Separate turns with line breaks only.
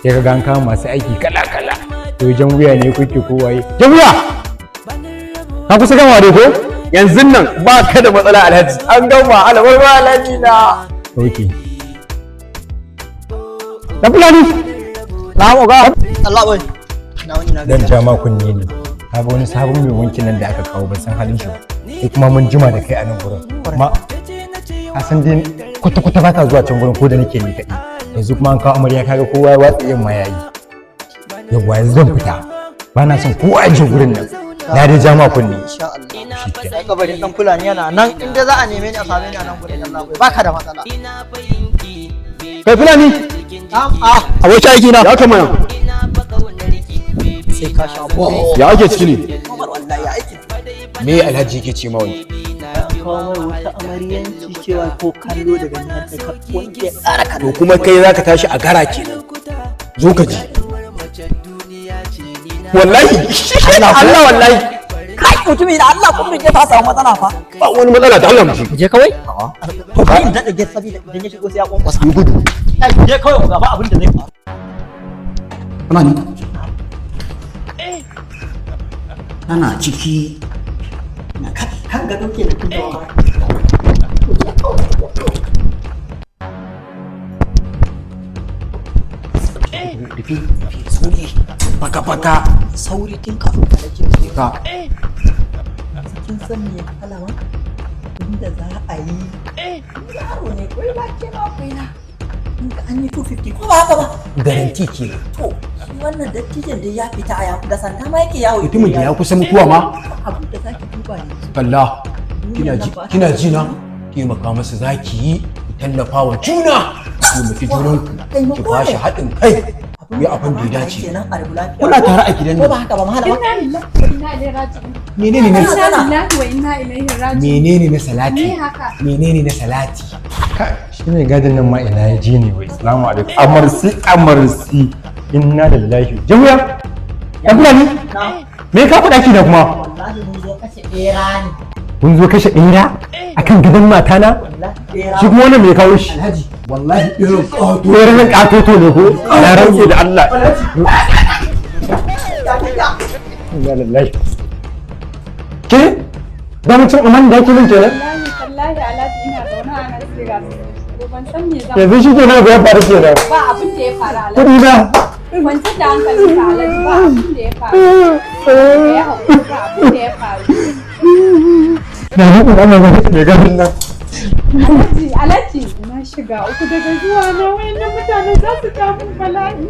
Sai ka ga an kama masu aiki kala kala. To jan wuya ne kuke ko waye? Jan wuya! Ka kusa gama dai ko?
Yanzu nan ba ka da matsala, Alhaji. An gama alamar ba, Alhaji na.
Okay. Dan Fulani!
Na oga. Allah bai. Na wani na
Dan ja ma kunne ne. Kaga wani sabon mai wankin nan da aka kawo, ban san halin shi ba. Sai kuma mun jima da kai a nan gurin. Kuma ka san dai kwata kwata ba ka zuwa can gurin ko da nake ni kaɗai. Yanzu kuma an kawo amarya, kaga kowa ya watsa yamma yayi. Yawwa, yanzu zan fita. Ba na son kowa ya je gurin nan. Na dai ja ma kunne.
Insha Allah.
Shikenan.
Sai kabarin Dan Fulani yana nan, inda za a neme ni a same ni a nan gurin. Allah bai, baka da matsala.
Kai Fulani.
Na'am ah.
Abokin aiki na. Ya kama.
Sai ka sha bo.
Ya ake ciki ne?
Umar, wallahi ya aiki.
Me Alhaji yake ce ma wani?
Kawo mai wata amaryanci cewa ko kallo daga nan kai ka wanda ya ƙara kallo.
To kuma kai zaka tashi a gara kenan. Zo ka ji. Wallahi. Allah wallahi.
Kai mutumi da Allah, kun rike ta samu matsala fa.
Ba wani matsala, da Allah mu je.
Je kawai. To bari in daɗa gate saboda idan ya shigo sai ya kwankwasa.
Yi gudu.
Kai je kawai, ga ba abin da zai faru.
Fulani. Tana ciki.
Na kan gado ke da kuma.
Rufe, rufe, sauri. Faka faka.
Sauri tun kafin ka nake so.
Ka.
Kin san me alama? Inda za a yi. Yaro ne kwai ba ke ba kwai na. In ka an yi 250, ko ba haka ba?
Garanti kenan.
To shi wannan dattijan dai ya fita a yaku da sanda ma yake yawo.
Mutumin da ya kusa mutuwa ma.
Abin da zaki duba yanzu.
Kalla. Kina ji, kina ji na? Taimaka masa zaki yi, ku tallafa wa juna. Ku taimaki junanku. Ki ba shi haɗin kai. Yi abin da ya dace.
Kenan a rabu lafiya.
Kuna tare a gidan
Ko ba
nan.
haka ba, malama?
Inna lillahi wa inna ilaihi raji'un.
Menene ne?
Inna lillahi wa inna ilaihi raji'un.
Menene na salati?
Me haka?
Menene na salati?
Kai, shi ne gadin nan ma ina ya je ne wai? Assalamu alaikum. Amarsi amarsi. Inna lillahi. Jan wuya! Dan Fulani! Me ka faɗa ki da kuma?
Wallahi mun zo kashe bera ne.
Kun zo kashe ɓera akan gidan matana?
Wallahi bera.
Shi kuma wannan me ya kawo shi?
Alhaji, wallahi irin ƙato.
Ɓeran nan ƙatoto ne ko? Na rantse da Allah. Inna lillahi. Ke? Ba mu cin amana da ake min kenan?
Wallahi tallahi Alhaji, ina zaune a nan sai ga su sun shigo, ban san me zan
Yanzu shi kenan abu ya faru kenan.
Ba abin da ya faru, Alhaji.
Kuɗi na.
Kwantar da hankalinka, Alhaji, ba abin da ya faru. Ka yi haƙuri, ba abin da ya faru.
Na yi ƙoƙarin mai gadin nan.
Alhaji, Alhaji, na shiga uku daga zuwa na, wayannan mutanen za su kawo min bala'i.